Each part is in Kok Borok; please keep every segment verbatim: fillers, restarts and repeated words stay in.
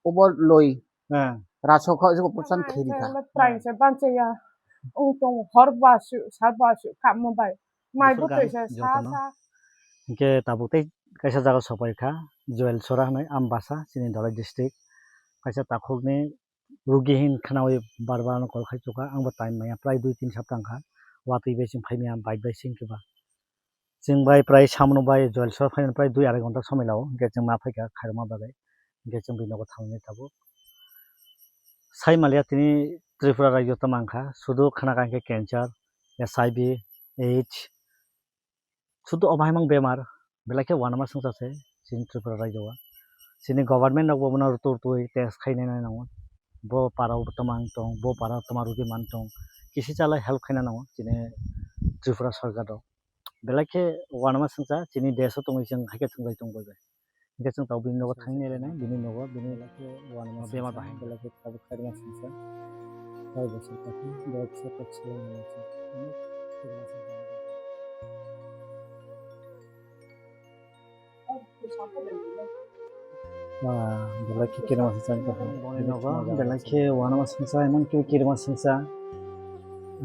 obo loi. Eh. Rasok kha, jikbo pursan khiri kha. Train se banchaya. Ung tong hor ba su, sar ba su, kamo bai. Mai butoi se sa sa. Hinkhe tabuk tei kaisa jaga sopai kha, Joel Sora hinwi, Ambasa, chini Dhalai district. Kaisa takhukni rugi hin khnawi bar bar no call khai chukha, ang bo time maya, prai dui tin sapta wngkha, watwi bai chwng phai maya, bike bai se hinkhe ba. Chwng bai prai samano bai Joel Sora phainani prai dui arai ghonta somoi lao, hinkhe chwng ma phaikha khairokma bagwi, hinkhe chwng bini nogo thangnani tabuk. Sai maliya tini Tripura rajyo tamo wngkha, sudu khna kha hinkhe cancer, H I V, AIDS, sudu obo haimang bemar, belai khe uanama swngchar se chini Tripura rajyo o. Chini government rok bo bono rwtwi rwtwi test khainai nango. Bo para o tamo wng tong, bo para o tamo rugi man tong, kisi chala help khaina nango chini Tripura sorkar rok. Belai khe uanama swngchar, chini desh o tongwi chwng hai khe thwnglai tong bai bai. Hinkhe chwng tabuk bini nogo thangwi nailainai, bini nogo, bini belai khe uanama bemar bahai belai khe tabuk khairokma swngchar. Koi bosor kha khe, belai khe sak sak salai nai chwng. Ah, belai khe kirima swngchar wngkha. Boni nogo belai khe uanama swngchar, emon khe kirima swngchar.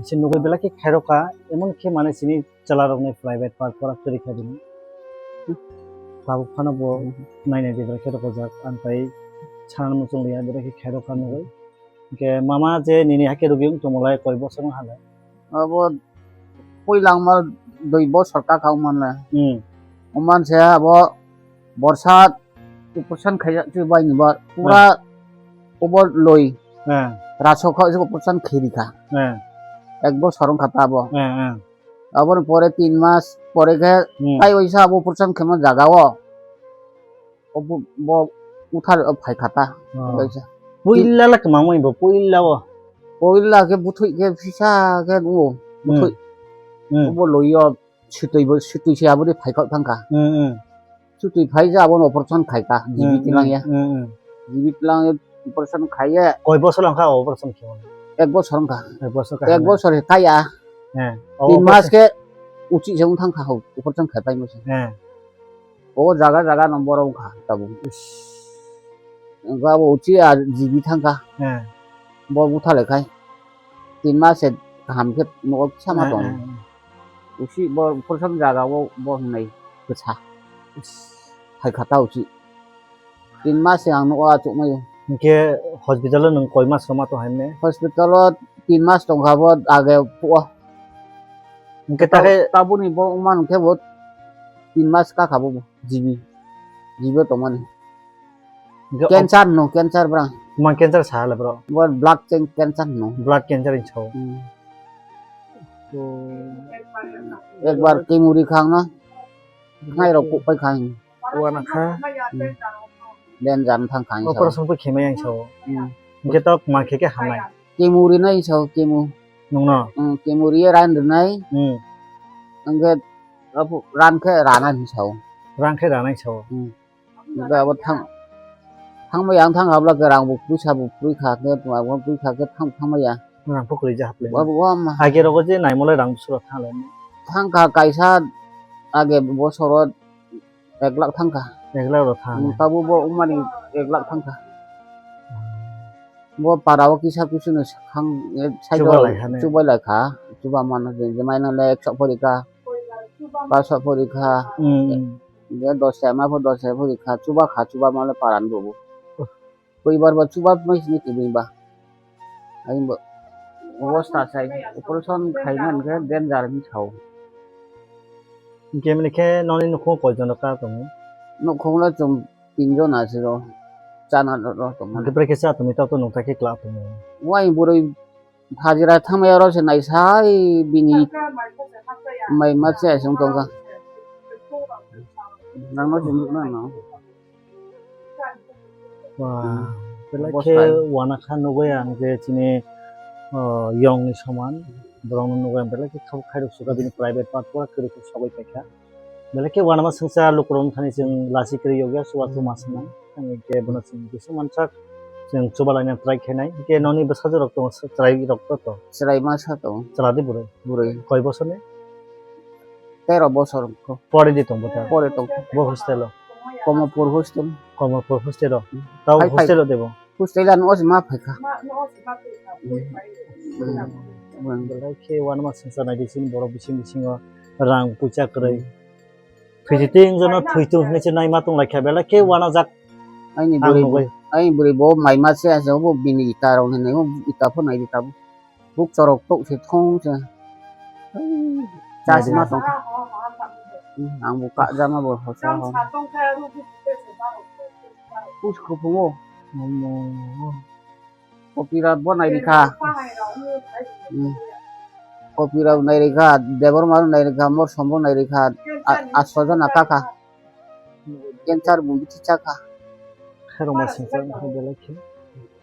Chini nugwi belai khe khairokha, emon khe mane chini chwlarokni private part pora kwrwi kha bini. Tabuk phano bo nainai de belai khe rwkojak, ang tai sana muchung liya, belai khe khairokha nugwi. Hinkhe mama je nini hakhe rugi wng tongmolai koi bosor wng halai? Abo puila wngma dui bosor kaka wngmale. Hmm. Wngman se abo borsa operation khaijak twi bai ni bar pura obo loi. Hmm. Rasok kha jikbo operation khiri kha. Hmm. Ek bosor wngkha ta abo. Hmm, hmm. Aboni pore tin mas pore khe hmm, tai waisa abo operation khaima jaga o. O bo, bo uthar o phai kha ta. Oh. Waisa. Puila la kwmamwi bo, puila o. Puila khe buthui khe phisa khe o. Hmm. Buthui. Hmm. Obo loi o sutui bo, sutui se aboni phai kha thang kha. Hmm, hmm. Sutui phai ja abono operation khai kha. Hmm, G B hmm, tilang ya. Hmm, hmm. G B tilang ya operation khai ya. Koi bosor lang kha operation khai? Ek bosor wng kha. Ek bosor kha. Ek bosor kha ya. He. Tin mas khe uchi se wng thang kha ho, operation khai pai mo se. He. O jaga jaga no borok wngkha tabuk. Ish. Wngkha abo uchi a G B thangkha. He. Bo butha le khai. Tin mas se kaham khe nogo sama he, tong. He, he. Uchi bo operation jaga o bo hinai kwsa. Ish. Hai kha ta uchi. Tin mas se ang nogo achuk mai o. Hinkhe hospital o nwng koi mas rwma tong hai mane? Hospital o tin mas tongkha bo age phuo. Hinkhe ta-, takhe tabuni bo wngma hinkhe bo tin mas kakha bo G B. G B o tongmani. Hinkhe cancer no, cancer bra. Mang cancer sa hala bro? Bo blood can-, cancer no. Blood cancer in sao. Hmm. To ekbar chemo ri khang no. Khnai rok kuk pai khang. Uana kha. Hmm. Danger thang khang sao. Operation pho khemai ang sao. Hmm. Hinkhe tok ma khe khe hamnai. Chemo rinai sao, chemo. Nungno? Hmm, chemo riye ran rinai. Hmm. Hinkhe abo ran khe rana hin sao. Ran khe ranai sao. Hmm. Hinkhe abo thang, thangbai ang thang habla khe rang bo puisa bo pui kha khe, tuma bo pui kha khe thang, thangbai ya. Rang pho kwrwi ja haple. Bo, bo, ma. Age rogo je naimolai rang bwswk rok thanglai. Thang kha kaisa age bosoro ek lakh thang kha. Ek lakh rok thang. Hmm, tabuk bo wngmani ek lakh thang kha. Bo para o kisa kusu no sakhang, eh, side o chubai lai kha ne? Chubai lai kha. Chuba mano je, je mai nang le ekso pori kha. Paso pori kha. Hmm. Je dos se ma pho dos se pori kha. Chuba kha, chuba mano paran bo bo. Oh. Poibar ba chuba mai sini tini ba. Ai bo obosta sai operation khaina hinkhe danger hin sao. Hinkhe mini khe noni nukhung koi jon rok ka tongo? Nukhung le chwng tin jon asiro chana rok tongmani. Hinkhe bwrwi khe cha tongwi tok tok nungthai khe kla tongo. Wai bwrwi hajira thangmaya rok se naisai bini mai ma chaya se wng tongkha. Nangno se nukna no. Wah, hmm. Belai khe uana kha nugwi ang je chini, oh, yong ni soman borok no nugwi ang belai khe kha-, khairok sukha bini private part pura kwrwi khe sogwi paikha. Belai khe uanama swngchar lukurok wngthani chwng lachi kwrwi yokya chubachu ma swnam. Ang khe bono chwng kisa mansak chwng chubalaina try khainai. Hwnkhe noni bwsajwk rok tongo, chwrai rok to to? Chwrai masa tongo. Chwla di bwrwi? Bwrwi. Koi bosor ni? Tero bosor. Pore di tong bo ta? Pore tong. Bo hostel o? Komopur hostel. Komolpur hostel o. Hmm. Tao Phai, phai. Hostel o debo. Hostel ano osi ma phaikha. Ma, no, osi ma phaikha. Hmm. Hmm. Belai khe uanama swngchar naidi chini borok bising bisingo rang puisa kwrwi. Hmm. Thwitwtwi wngjakno thwitung hinwi se naima tonglaikha, belai khe uanajak. Aini ang bwrwi, nugwi. Aini bwrwi bo mai ma se asa bo bini ita rok hinwi bo ita pho naidi tabuk. Buk chorok tok se thong se. Chasma tong. Hmm, ang bo kajama bo hosa ho. Us kupungo. Kopiraj bo nairikha. Hmm. Kopiraj nairikha, Debbarma nairikha, Morsom bo nairikha, a-, asto jona kakha. Cancer bo bithi chakha. Khairokma singsa wngkha belai khe.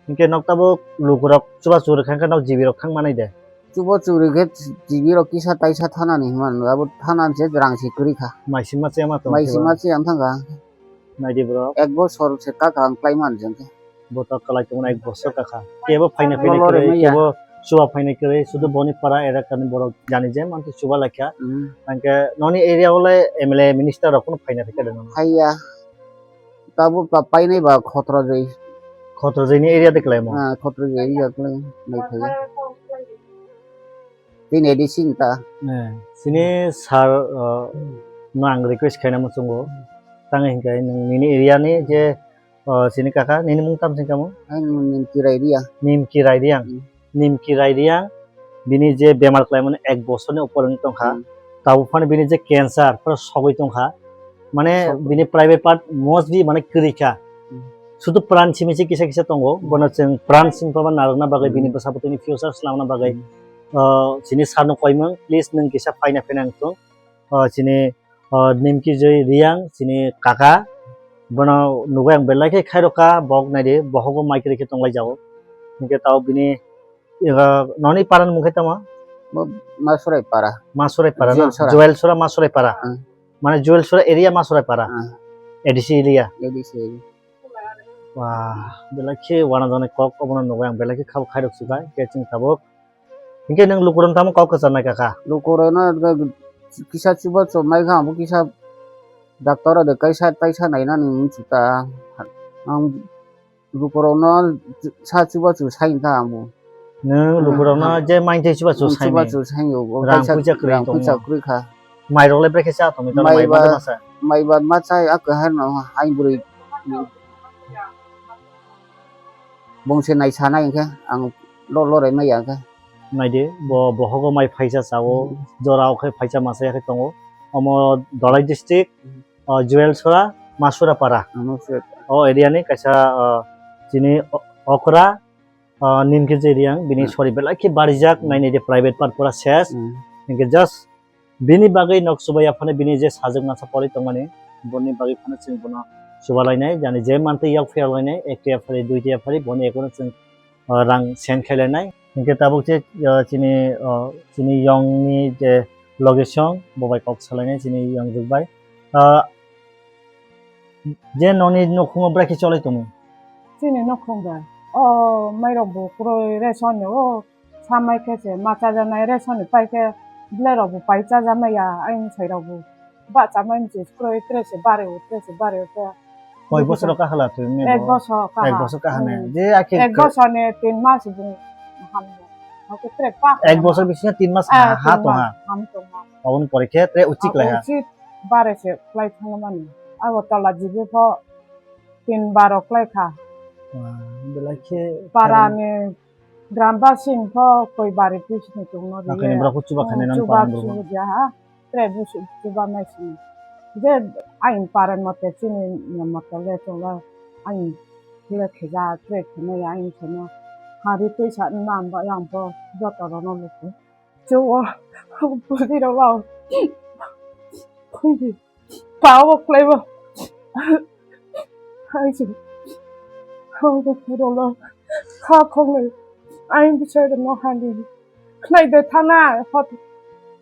Hinkhe nok tabuk lukurok chubachu rwkha hinkhe nok G B rok thang manai de. Chubachu rwkhe G B rok kisa taisa thanani hinmano, abo thanani se rang se kwrwikha. Maisingma chema tong. Maisingma cheyang thangkha. Naidi bro. Ek bosor se kaka ang klai man jeng khe. Bo to klai tongmani ek bosor kaka. Kebo phaina phini Lolo kwrwi, remaya. Kebo chuba phaina kwrwi, sudu boni para erakani borok jani je manti chuba laikha. Hmm. Hingke noni area o le M L A minister rok phano phaina phikha de nono. Phaiya. Tabuk pa painai ba Khotrojoi. Khotrojoi ni area de klai mo? Ah, Khotrojoi area klai nai phaiya. Tini A D C ta. Eh, sini sir, uh, no ang request khaina muchungo. Tang hinkai nung nini area ni je, uh, sini kaka, nini mung tam sing kamo? Ang Nimki Rairiang. Nimki Rairiang. Hmm. Nimki Rairiang, bini je bemar khlaimani ek bosorni upor wng tongkha. Hmm. Tabuk phano bini je cancer, pura sogwi tongkha. Mane sogwi. Bini private part mostly mane kwrwi kha. Hmm. Sudu pran simi se kisa kisa tongo, bono chwng pran simi phaima narwkna bagwi bini Hmm. bwsa bwtwini future swnamna bagwi. Hmm. Ah, chini sarno koimung, please nwng kisa phaina phaina wng thung. Ah, chini, ah, Nimki Joi Riang, chini kaka, bono nugwi ang belai khe khairokha, bok naidi, bohogo mai kwrwi khe tonglai jago. Hinkhe tao bini, ah, noni parani mung khe tamo? Bo Masurai para. Masurai para na? Joel Sora. Joel Sora Masurai para. Hmm. Mane Joel Sora area Masurai para. Hmm. A D C area. A D C area. Wah, belai khe uanajani kok obono nugwi ang belai khe khabo khairok sukha, khe chwng tabuk. Hinkhe nwng lukurok tamo kok kwcharnai kaka? Lukurokno kisa chubachu mai kha, abo kisa doctor de kaisa taisa nainani wngsuta. Ang lukurokno sa chubachu sai kha abo. Nwng lukurokno je maintwi chubachu sainai? Chubachu sai o, rang puisa kwrwi tongma. Rang puisa kwrwi kha. Mairok le brekhe cha tongwi tongma mai ba, masa. Mai ba ma chai a kwhar no hai bwrwi. Bongse nai sanai hinkhe ang lo lorai maya hinkhe. Naidi, bo bohogo mai phaisa chao, hmm, jora o khe phaisa masa ya khe tongo. Omo Dhalai district, hmm, o Joel Sora, Masura para. Masura. O area ni kaisa, o, chini o-, okra, o, Nimki Joi Riang, bini hmm, sori belai khe barijak, hmm, naini de private part pura ses. Hmm. Hinkhe just bini bagwi nok chubai ya phano bini je sajwk masa pori tongmani, boni bagwi phano chwng bono chuba lainai, jani je mantwi yak phiya lainai, ekta ya phari, duita ya phari, boni ekono chwng, o, rang send khai lainai. Hinkhe tabuk je, o, chini, o, chini yong ni je location, bo bai kok salainai chini yong juk bai. O, je noni nukhungo bwrwi khe cholai tongwi? Chini nukhung bai. O, mairok bo kwrwi ration ni o. Samai khe se ma chajaknai ration ni pai khe belai rok bo pai chajakmai ya, ayang sai rok bo ba chamai mchi kwrwi tre se bari o, tre se bari o khe. Koi bosor kaha la twi? Ek bosor kaha. Ek bosor kaha ne. Hmm. Je akhe ek bosor ni tin mas bo ham. Oke, tre pa. Ek bosor bisingo tin mas ha tong ha. Ham tong ha. Aboni pore khe tre uchik lai ha. Uchik bare se khlai thangmani. Abo tola jibi pho tin baro khlai kha. Belai khe para ni Gram basing pho koi bari pisni tongno riye. Akhe ni borok chuba khainai nang chuba parang borok. Chuba ha. Tre busu chuba nai sini. Je ain paran mote chini mote le chonga ain le khija tre khene ain khene. Hari twi sa nam ba yang pho joto rono luku. Chuo. Pudi ro wa. Pudi. Pawo khlaibo. Hai se. Hong ko puro lo. Kha khong le. Ai bisai de no hali. Khnai de thana. Hot.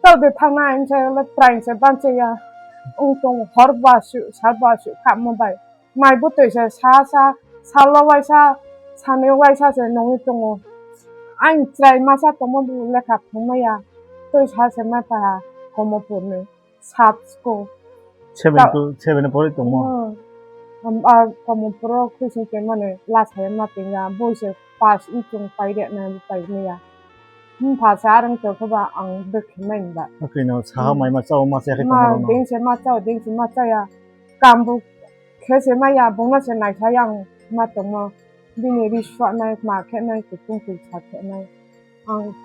Tau de thana ai se le train se ban se ya. Ung tong hor ba su, sal ba su, kha mo bai. Mai butui se sa sa, salo waisa, sani waisa se nungwi tongo. Ang chwrai masa tongmo lekha phungmaya. Twi sa se ma ta Komopurni sub school. Seven to, seven pori tongmo. Hmm. Am, a, Kamalpuro khwi sing tongmani last hai ma tongya, boi se pass i chung pai re nai, pai maya. Bupha se arang tong khe ba ang bwkhe mai ba. Akhwino saha Hmm. mai ma chao ma se khe Ma tongma rwno. Ding se ma chao, ding se ma chaya. Kam bo khe se maya, bungma se nai sa yang ma tongmo. Bini ri suanai, ma khe nai, kutung kui sa khe nai. Ang,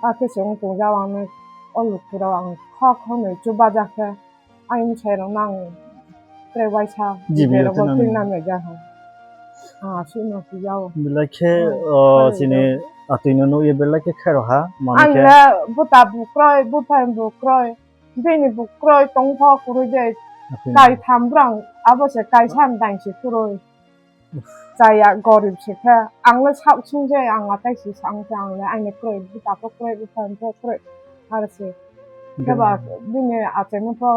a khe se wng tong jao ang nai, o lukurok ang kha kha nai chuba ja khe. Ayung sai rok nang tre waisa G B twi nang nang ja ha. Ah, sui no si jao. Belai khe, Hmm. o, Hai chini jao. Atwi no nugwi belai khe khairo ha, mani Ang khe. Le buta bukroi, buphai bukroi, bini bukroi tong pho kwrwi de. Atwi no. Kai tham brang, abo se kai san dang si kwrwi. Chaya gorib se khe, ang le sak sung je, ang atai si sa ang khe, ang le aini kwrwi, buta pho kwrwi, buphang pho kwrwi, ar se. Khe ba bini achai no pho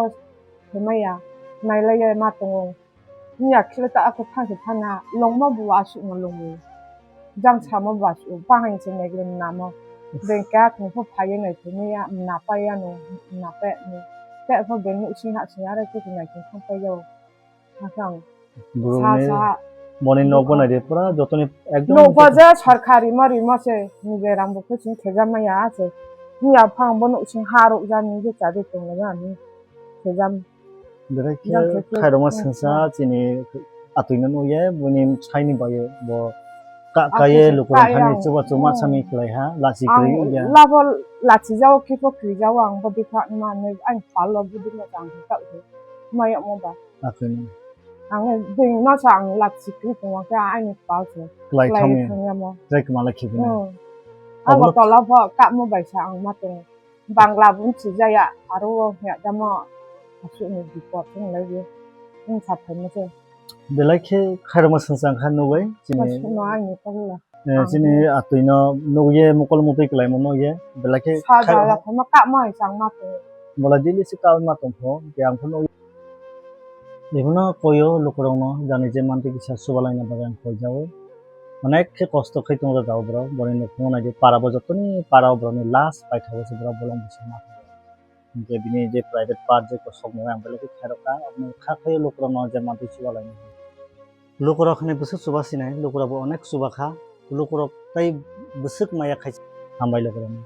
se maya, nai lai ya ma tongo. Ni ya khe le ta ako thang se thang na, longma bo asuk no longo. Jang sama bo asuk, bahang se nai gre namo. Beng khe akung pho phai ya nai thai maya, na pai ya no, na pe no. Te pho beng nuh sing ha sing, are khe nai thang pai ya o. Asang. Bro, sa, ni sa. Moni nok banai de pura jotoni ekdom Nok ba je sarkari ma rima se, nije rang bo kuching thejam maya se. Ni aphang bo nuk sing ha rok ja ni je cha de tong le ani. Thejam. Berai khe Jang khe khe khairokma khe sengsa khe. Chini atwi no nugwi boni saini bai bo ka Ako kaye se lukurok kaya thani ang. Chuba chuma Hmm. Sami khlai ha, lachi Ang kwrwi ya. Labo lachi jao khe pho kwrwi jao ang bo bikha ma ne ang palo budi ma jang khe ka khe. Maya mo ba. Akhwini. Ang bini masa ang lak sikri tongma khe aini pal se. Kwlai Kwlai thangwi. Thangya mo. Tei kwmala khibina. Hmm. Obono Abo tola pho kamo bai sa ang ma tongo. Bangla bo sijaya aro o hya damo. Asuk ni bipot wng lai ye. Wng sa phaima se. Belai khe khairokma sengsa kha nugwi chini. Asuk no aini pagla. Eh, chini atwi no nugwi mokol motwi kwlaimo nugwi belai khe Sa khairok jala phaima kamo hai chang ma tongo. Bola daily se kal ma tong pho, ke ang phano. Ibono koyo lukurokno jani je manti kisa chubalaina bagwi ang koijao. Onek khe kosto khai tongo jao borok, boni nukhungo naidi para bo jotoni para o borokni last paithago se borok bolong bising ma tongo. Hinkhe bini je private part je kosok nai ang belai khe khairokha, aboni kha khaio lukurokno je manti chubalaina. Lukurok hinwi bwswk chuba sinai, lukurok bo onek chuba kha, lukurok tei bwswk maya khai. Hambai lukurokno.